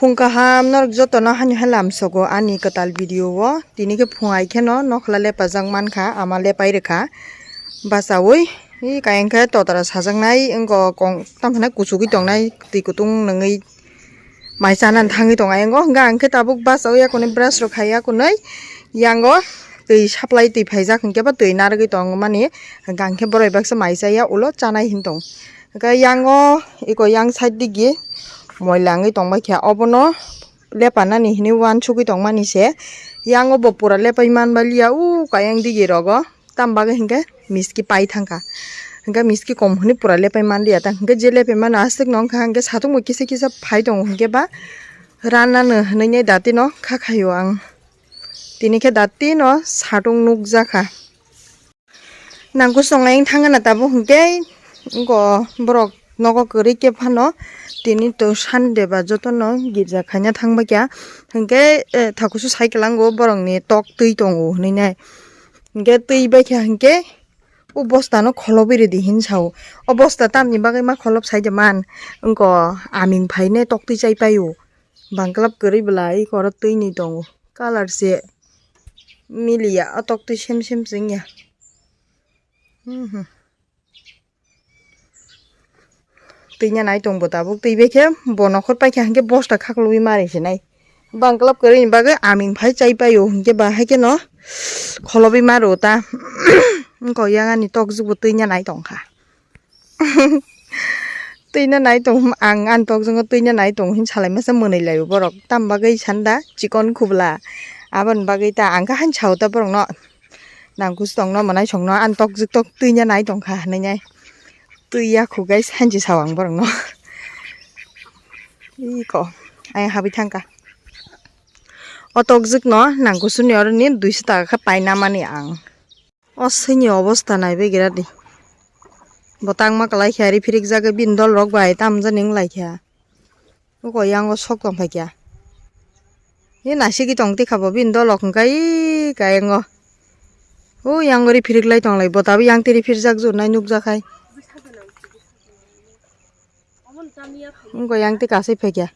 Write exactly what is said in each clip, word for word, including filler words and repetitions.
Phung kaham norok jotono hani hai lamsogo ani kwtal video o. Tini khe phung ai kheno nokhla lepajak mankha, ama lepai rwkha. Bachaui, i kayang khe totara sajaknai, wngkha kong, tamo hwnai kuchugui tongnai, twi kutung nungui mai chanani thangwi tong ayang o. Hwnkhe ang khe tabuk bachaui yakunui brush rok khai yakunui yango twi supply twi phaijak, hwnkhe bo twi narwgwi tongmani, hwnkhe ang khe borok baksa mai chaya ulo chanai hin tong. Hwnkhe yango iko yang side digi moila wngwi tongbaikha, obono lepanani hinwi uansugwi tongmani se. Yango bo pura lepai manbaliya, u kayang digi rogo. Tam bagwi hinkhe miski pai thangkha. Hinkhe miski kom hwnwi pura lepai manliya ta. Hinkhe je lepai mano aswk no wngkha, hinkhe satung bo kisa kisa phai tongo, hinkhe ba ranano hwnwi nai datino kha khaio ang. Tini khe datino satung nukjakha. Nangkusong ayang thangna tabuk hinkhe wngkha borok nogo kwrwi khe phano tini to Sunday ba jotono girja khaina thangbaikha. Hinkhe, eh, thakusu cycle ango borokni tok twi tongo hwnwi nai. Hinkhe twi baikha hinkhe o bosta no kholobwi rwdi hin sao. O bosta tamni bagwi ma kholob sai de man? Wngkha aming phainai tok twi chai paio. Bangklap kwrwi bwla iko oro twi ni tongo. Colour se miliya, o tok twi sem sem se wngya. Mhm. Twi nya nai tong bo tabuk, twi bai khe bo nokhor paikha hinkhe bosta khaklubui ma rwsinai. Bangklap kwrwini bagwi aming phai chai paio hinkhe ba hai kheno kholobwi ma rwo ta. Wngkha yang ani tokjwk bo twi nya nai tongkha. Twi nya nai tong, ang ani tokjwk no twi nya nai tong hin salai masa mwnwi laio borok. Tam bagwi sanda chikon khubla. Aboni bagwi ta ang khe haino sao ta borok no. Nangkusong no mwnai song no ani tokjwk tok twi nya nai tongkha hinwi nai. Twi ya khu guys, hanchi sao ang borok no. Iko, ayang habwi thangkha. O tokjwk no nangkusuni oro ni duiso taka khe paina mani ang. O swini obosta naibe gira di. Bo tangma kwlai khe ari phirik jagwi bini dol rok bai tamjani wng lai khe. Uko yango sok tong phai khe. He naisigi tong tikha bo bini dolok hwnkhe ii kayango. O yango ri phirik lai tong lai, bo tabuk yang tiri phirjak ju nai nukjak hai. Wngkha yang twi kasui phai khe.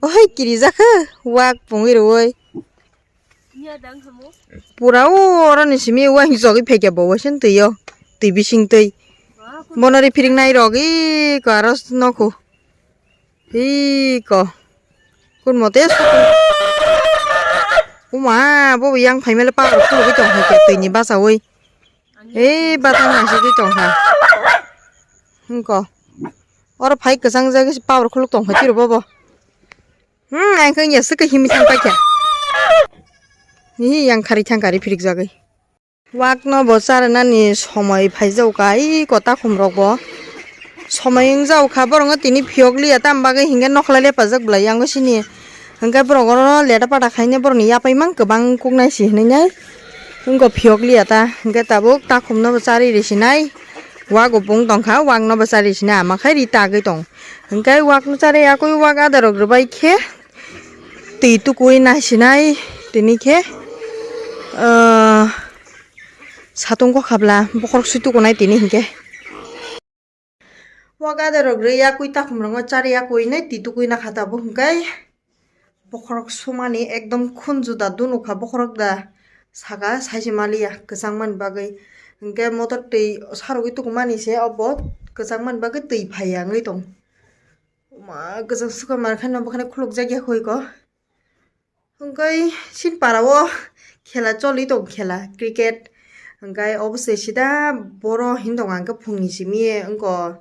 Ohoi kirijak khe wak pungwi rwui. Pura o oroni simi uaisuk chogwi phai khe bo uaisuk twi o. Twi bising twi. Bono ri phirik nai rok ii ko aro nokho. Hiko. Kun mote sokun. Uma, bo yang phaimale power khulugwi tong kha twi ni bachaui. Ei batang nang sugwi tong kha. Hiko. Oro phai kwchang jagwi power khuluk tong kha tiro bobo. Hmm, ang khe ya swkhe himi thang paikha. Hi yang khari thang kari phirik jagwi. Wak no bo charwnani somoi phaijak kha, iko takhum rok bo somoi wngjak kha, borok no tini phiyok liya, tam bagwi hinkhe nokhlai lepajak bwlai yango sini, hinkhe borok oro leta pata khainai borok ni yapai mang kwbang kuknai si hinwi nai, wngkha phiyok liya ta, hinkhe tabuk takhum no bo charwi rw sinai, wak bo bung tong kha, wak no bo charwi sinai, ama khai ri tagwi tong, hinkhe wak no charwi yakwi wak ada rok rwbai khe twi tukui nai sinai tini khe, ah, Satung kok habla bokhorok sui tukunai tini hinkhe. O gada rok rwi yakui takhum rokno chari yakui nai twi tukui na kha tabuk hinkhe. Bokhorok sumani ekdom khunju da dunu kha bokhorok da saka saisi maliya kwchang mani bagwi. Hinkhe motor twi sarogwi tukumani se obo kwchang mani bagwi twi phaiya wngwi tong. Uma kwchang sukha mar khe no bokhorok khuluk jak ya koi ko. Hwnkhe chini para o khela choli tongo, khela cricket. Hwnkhe obo se sida boro hin tongo, hwnkhe phungni simi wngko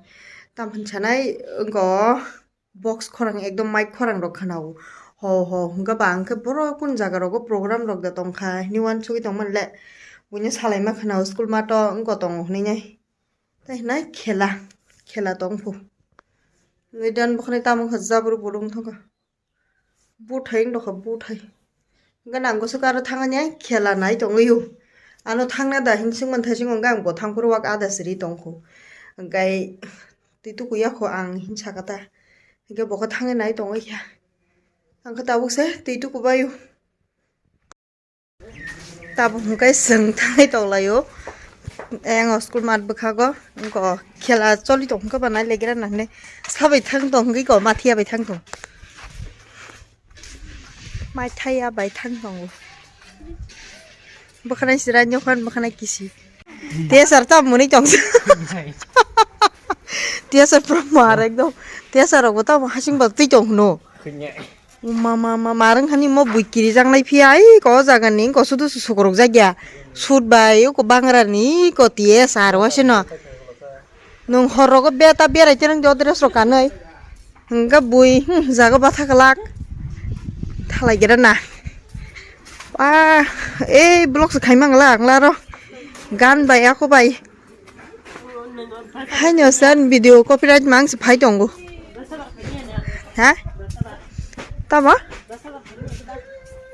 tamo hwn sanai wngko box khorang ekdom mic khorang rok khwnao. Ho ho hwnkhe ba hwnkhe boro kunu jaga rogo program rok da tongkha hinwi uansugwi tongmani le buino salaima khwnao school mato wngko tongo hinwi nai. Tai hinai khela, khela tongphu. Nwi dan bokhorok tamo wngkha jabru bolong thangkha. Buthai wng dokha, buthai. Hwnkhe nang bwswk aro thangani ai khela nai tongwi o. Ano thangna da hinsing man thaising hwnkhe ang bo thangphuru wak ada siri tongkhu. Hwnkhe twi tuku yakho ang hinsa kata. Hwnkhe bokhe thangwi nai tongwi kha. Ang khe tabuk se twi tuku bai o. Tabuk hwnkhe chwng thangwi tonglaio. Ayang o school mat bwkhago wngkha khela choli tong hwnkhe ba nai legra nang hinwi sabai thang tong hwnkhe ko mathiya bai thang tong. Paithaya bai thang tongo. Bwkhwnai sira nyokhan bwkhwnai kisi. T S R tam muni tong. T S R pro mar ekdom. T S R rok bo tam hasing ba twi tong hwno. Mama mama marwng hani mo bui kiri jang nai phiya ai ko jaga ni ko sudu sukrok jagya. Sut bai ko bangra ni ko T S R wa sino. Nwng hor rogo beta berai te nwng dress rok kanwi. Hwnkhe bui, hmm, jaga batha kwlak. Thalai gera na. Ah, ei vlog se khaimang la ang laro. Gan bai ako bai. Haino san video copyright mang se phai tongo. Ha? Tamo?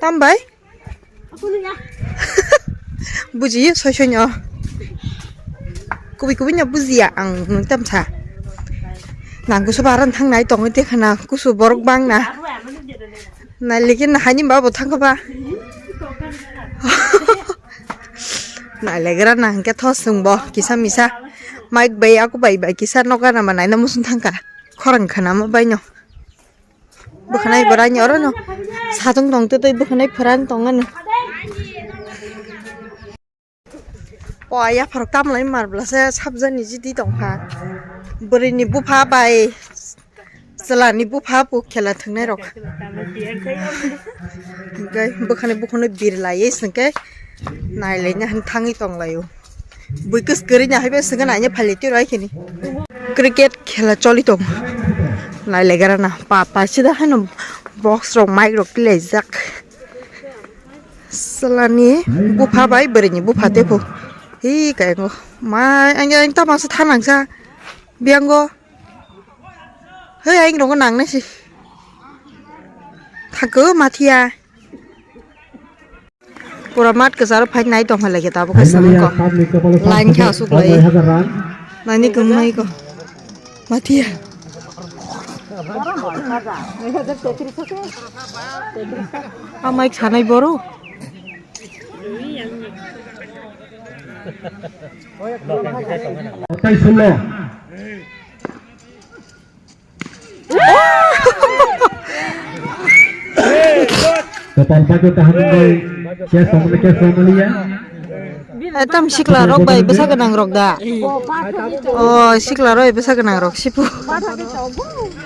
Tam bai? Buji soi soi no. Kubui kubui no bujiya ang nwng tamsa. Nang kusu baran thang nai tongwi te khana kusu borok bang na. Nai lekin na hani ba bo thang ba. Nai legra na hingke thos sung bo kisa misa. Mike bai aku bai bai kisa noga na ma nai na musun thangka. Khorang khana ma bai no. Bwkhanai bwrani oro no satung tong tei bwkhanai pharang tong ano. O ya phar kam lai mar bla se sabjani jiti tong kha. Bwrwi ni bupha bai chwla ni bupha bo khela thwngnai rok. Hwnkhe bwkhanai bukhano bir lai singkhe. Nailaina hin thangwi tonglaio. Bui kwswk kwrwini haibai swngkhe naina phailai twi rw ai khini. Cricket khela choli tongo. Nailaigra na pa pa sida haino box rok mic rok tilaijak. Chwlani bupha bai bwrwini bupha tepho. Hi kaingo. Ma ang ang tamasa thanangsa. Biango. Hei ang rokgo nangnai si. Thangkhe mathiya. Pura mat kwcharo phai nai tong halai khe tabuk khe samung ko. Line khe asuk lai. Nani kwmai ko. Mathiya. Amai khanai boro. Tai sulo. Kopal pajo tahan bai, kes pamali, kes pamali ya. Etam sikla rok bai bwsa gwnang rok da. O sikla rok bwsa gwnang rok sipu.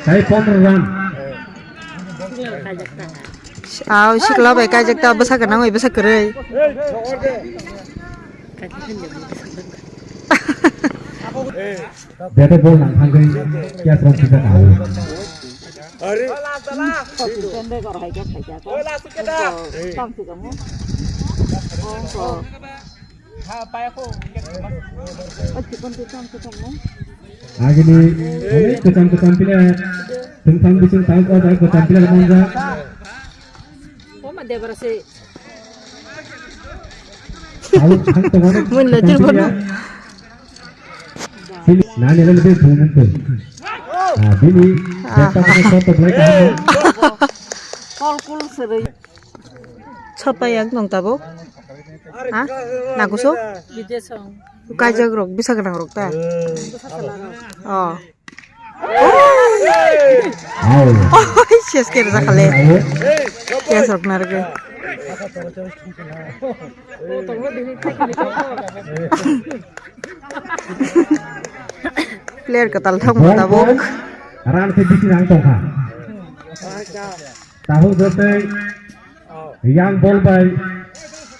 Hai pondro run. Aw sikla bai kaijak ta bwsa gwnang bai bwsa kwrwi. Bete bol nang thangwi kya song sida kawo. Are. Agini onek kwcham kwcham pila tungthang bising tang ko bai kwcham pila manja. Oma debra se. Mun le jil bono. Nani le le bung bung. Ah, bini. Kol kul sere. Chapa yang nong tabuk. Ha? Naguso? Bidesong. Kaijak rok, bisa gwnang rok ta? Oh. Au. Oh, ses kere jakhale. Ses rok narge. Player katal thok mo tabuk. Ran se bisi nang tongkha. Tahu jote yang bol bai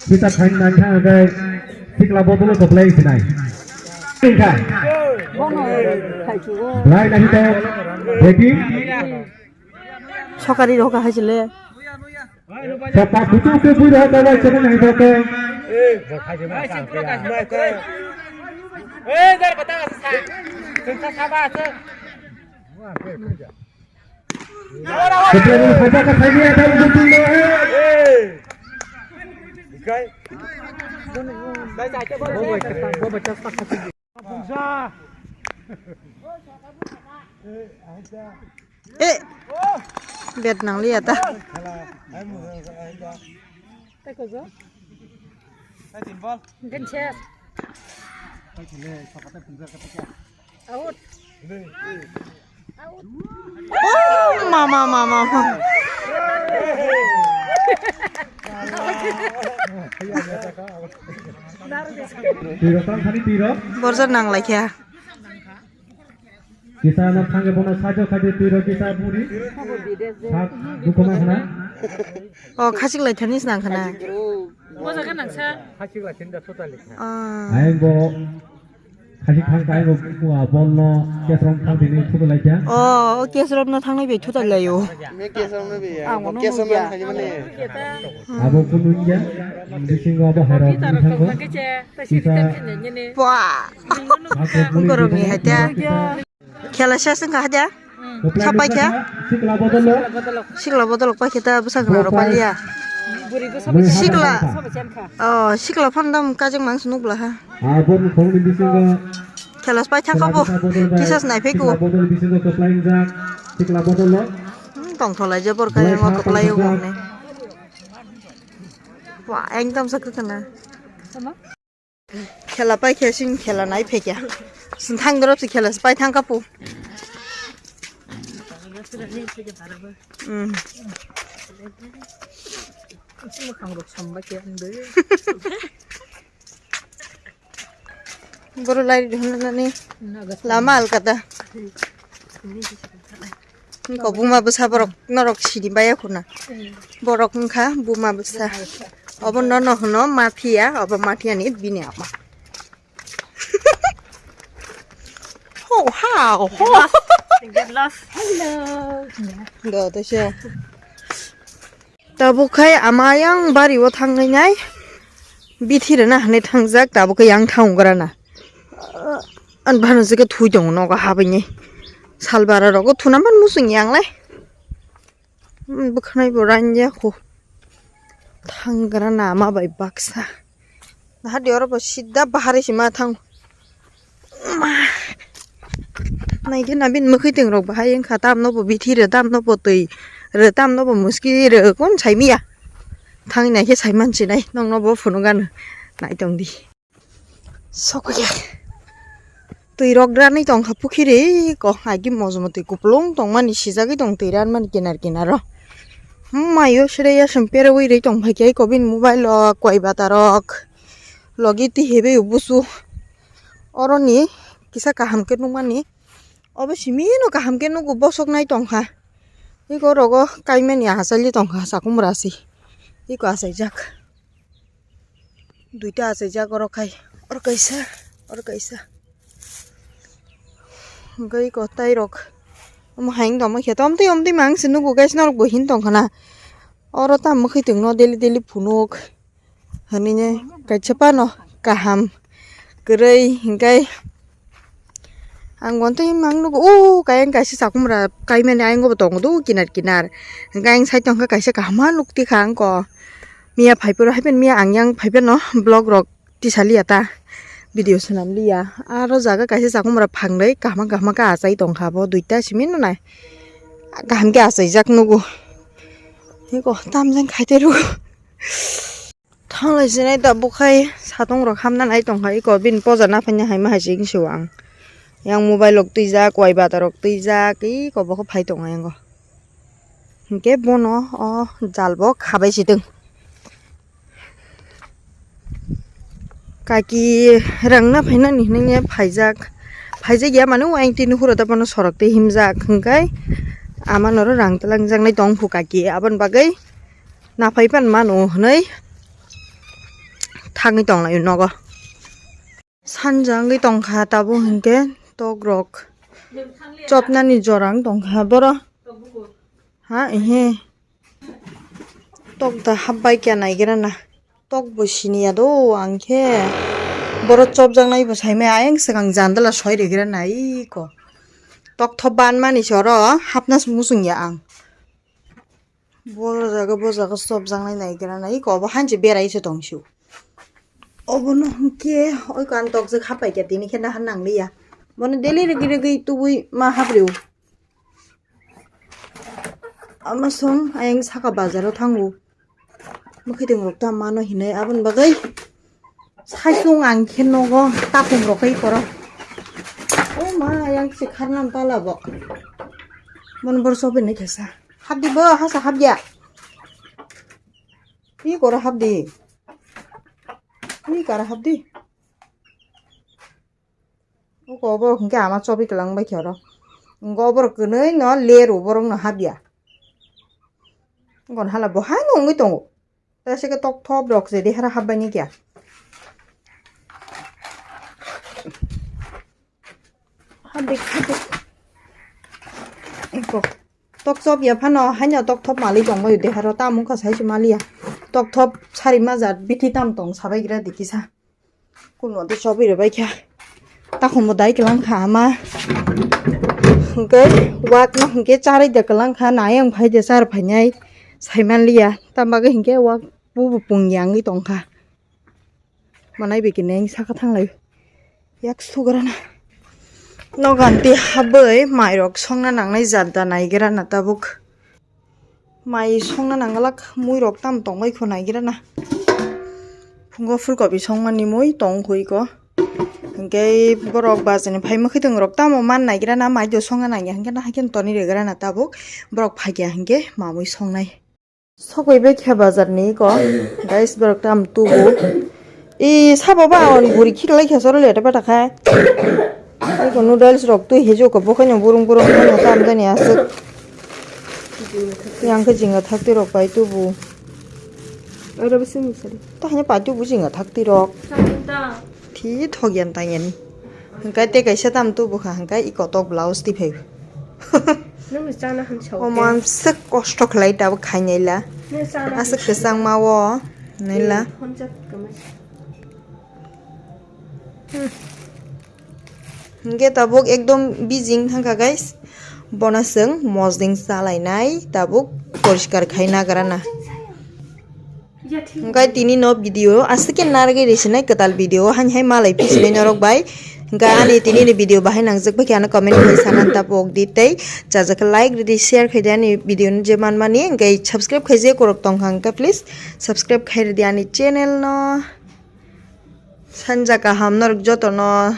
kita khain nang kha gai sikla botolo to play sinai. Tingkha. Blai nahi to. Beti. Sokari roka hai chile. Sapa kutu ke bui roka bai chile nahi to. Eh, dar bata sa. Sa sa ba sa. Ketua ini saja katanya ada untuk pindah. Ikai. Eh. Bet nang liya ta. Teko jo. Teko bol. Mungkin ses. Out. Oh, mama, mama, mama. Twi rok tang thani twi rok. Borjak nang lai kha. Kisa no thangwi bono sajo khaidi twi rok kisa buri. Sak dukuma khana. O khachik lai thani snang khana. Borjak nang sa. Khachik lai thani da sota likha. Ah. Ayang bo Khasi thang kai bo, ah, bolno kesrong thang tini thuda lai kha. Oh, oh, kesrong no thangnai bai thuda lai o. Me kesrong no bai ya. Ang bo kesrong no thang mani. Abo kunu ya, bisingo abo hero thango. Pwa. Gorok ni haita. Khela seseng kha haja. Sapai kha? Sikla bodol. Sikla bodol paikhe ta bwsakna rok paliya. Sikla. Oh, sikla phan dam kajak mang sunuk bla ha. Abon khongni bisingo. Khela pai thang kha bo. Kisas nai phai ko. Sikla bodol bisingo kwplaingjak. Sikla bodol lo. Hmm, tong tholai je bor kaya ngo kwplai o ne. Wah, ekdam sakhe kana. Khela pai khe sing khela nai phe kya. Sing thang dorop si khela pai thang kapu. Hmm. Boro lai rihornani lama alkata. Ko buma bwsa borok norok sini baya khuna. Borok wngkha buma bwsa. Obo nono hwno mafia, obo mafia ni bini ama. Ho ha ho. Get lost. Hello. Do to se. Tabuk khai ama yang bari o thangnai nai. Bithi rwna hwnwi thangjak, tabuk khai yang thang grana. An bhano jike thui tongo nogo habini. Salbara rogo thuna man musung yang lai. Hmm, bwkhanai bo ranja kho. Thang grana ama bai baksa. Hadi oro bo sida bahari sima thang. Ma. Naikhe na bini mwkhwi twngrok bahai wngkha, tamno bo bithi rw, tamno bo twi rw, tamno bo muski rw, kun saimiya. Thangwi naikhe saiman sinai, nokno bo phunukgano. Naitongdi. Sokya. Twi rok ranwi tongkha pukhiri ko, agi mojmo twi kupulung tongmani sijagwi tong twi ranmani kinar kinaro. Mayo sere yasem perwi rwi tongphaikhe ko bini mobile rok, koi bata rok. Logi twi hebai busu. Oroni kisa kaham khe nukmani. Obo simi no kaham khe nugo bosok nai tongkha. Eko rogo kaimani achaili tongkha sakumra si. Eko achaijak. Duita achaijak oro khai. Oro kaisa, oro kaisa. Hwnkhe eko tairok. Omo hai wng tongma khe tomtwi omtwi mang se nugo guys norok bo hin tongkha na. Oro tamo khe tongno daily daily phunuk. Hwnwi kaisa phano kaham kwrwi hwnkhe ang bontwi mang nugo o kayang kaisa sakumra kaimani ayang bo tongo do kinar kinar hwnkhe ayang side o hwnkhe kaisa kaham ma nuk tikha ang ko miya phai phuru hai phano miya ang yang phai phano vlog rok tisaliya ta video swnam liya aro jaga kaisa sakumra phangnwi kaham kaham khe achai tongkha bo duita simi nwnai kaham khe achaijak nugo hiko tamjang khai tei rw. Thanglai sinai tabuk khai satung rok hamna nai tongkha iko bini poja naphanya haima hai se wngsi ang. Yang mobile rok twijak, wai bata rok twijak, iko bo khe phai tongo yango. Hinkhe bono o jal bo khabai sitwng. Kaki rang naphainani hinwi phaijak. Phaijak ya mani o ayang tini huro ta bono sorok tei himjak hwnkhe ama noro rang twlangjaknai tongphu kaki aboni bagwi. Naphai pan mano hwnwi thangwi tonglaio nogo. Sanja wngwi tongkha tabuk hinkhe tok rok chopnani jora wng tongkha boro ha ehe tok da hapbai kya naigra na tok bo siniya do ang khe boro chopjaknai bo saimai ayang swkang jandala soi regra na iko tok thop ban mani se oro hapna se muchungya ang. Bo jaga, bo jaga chopjaknai naigra nai, iko obo hanchi berai se tong sio. Obono hwnkhe, oiko ang tokjak hapai kha, tini khe naha nangliya. Bono daily rwgwi rwgwi tubui ma haprio. Ama song ayang saka bazaro thango. Mwkhwtwng rok ta mano hinwi, aboni bagwi. Saisung ang khe nogo tapung rok kai koro. O ma, yang se kharnam pala bo. Mon bor sobe ne kesa. Hapdi bo, hasa hapya. Pi kora hapdi. Pi kara hapdi. Uko obo hwnkhe ama chobi kwlang bai khe oro. Ngo oborok kwnwi no leru borok no hapya. Ngon hala bo hai no wngwi tongo. Tei se khe tok thop rok se dehera hapbaini kya. Hadik, hadik. Eko. Tok chop ya phano haino tok thop mali tongbaio dehero tamo wngkha sai se maliya. Tok thop sari majat bithi tam tong sabai gira dikisa. Kuno de chobi rwbai kha. Takhumbo dai kwlang kha ama. Hwnkhe wak no hwnkhe charwi de kwlang kha, nai ang phai de char phainai sai manliya. Tam bagwi hwnkhe wak bubo pungya wngwi tong kha. Manai bikini saka thanglai. Yak sugrana. Noganti habwi mairok songna nangnai jat da naigrana tabuk. Mai songna nanglak muirok tam tongbai kho naigrana. Phungo phulkobi songmani mui tong kho iko. Hwnkhe borok bajani phai mwkhwtwng rok tamo man naigrana mai do songna nangya hwnkhe na haikhe toni regrana tabuk borok phaiya hwnkhe mamui songnai. Sokoi bai khe bazar ni iko. Guys, borok tam tubu. I sabo ba on guri khiklai khe soro lete pata khai. Iko noodles rok twi hejo ko bokhai no burung burung no tam jani aswk. Yang khe jinga thak twi rok bai tubu. Oro bisi misali. Ta hanya pai tubu jinga thak twi rok. Thi thok yan tang yan. Hwnkhe tei kaisa tam tubu kha hwnkhe i kotok blouse twi phai. Nungni chana han sao. Omo ang swk kosto khlai tabuk khainai la. Nungni chana han sao. Aswk kwchangma o nai la. Honjak kwmai. Hmm. Hwnkhe tabuk ekdom busy wng thangkha guys. Bono chwng mosdeng chalainai tabuk poriskar khai nagrana. Hwnkhe tini no video aswk khe narwgwi rwsinai kwtal video haini hai malai phisinai norok bai. Hwnkhe ani tini ni video bahai nangjak bai khe ano comment khai sana tapok di tei chajak khe like rwdi share khaidi ani video no je manmani hwnkhe subscribe khaijak korok tongkha hwnkhe please subscribe khairwdi ani channel no. Sanja kaham norok joto no.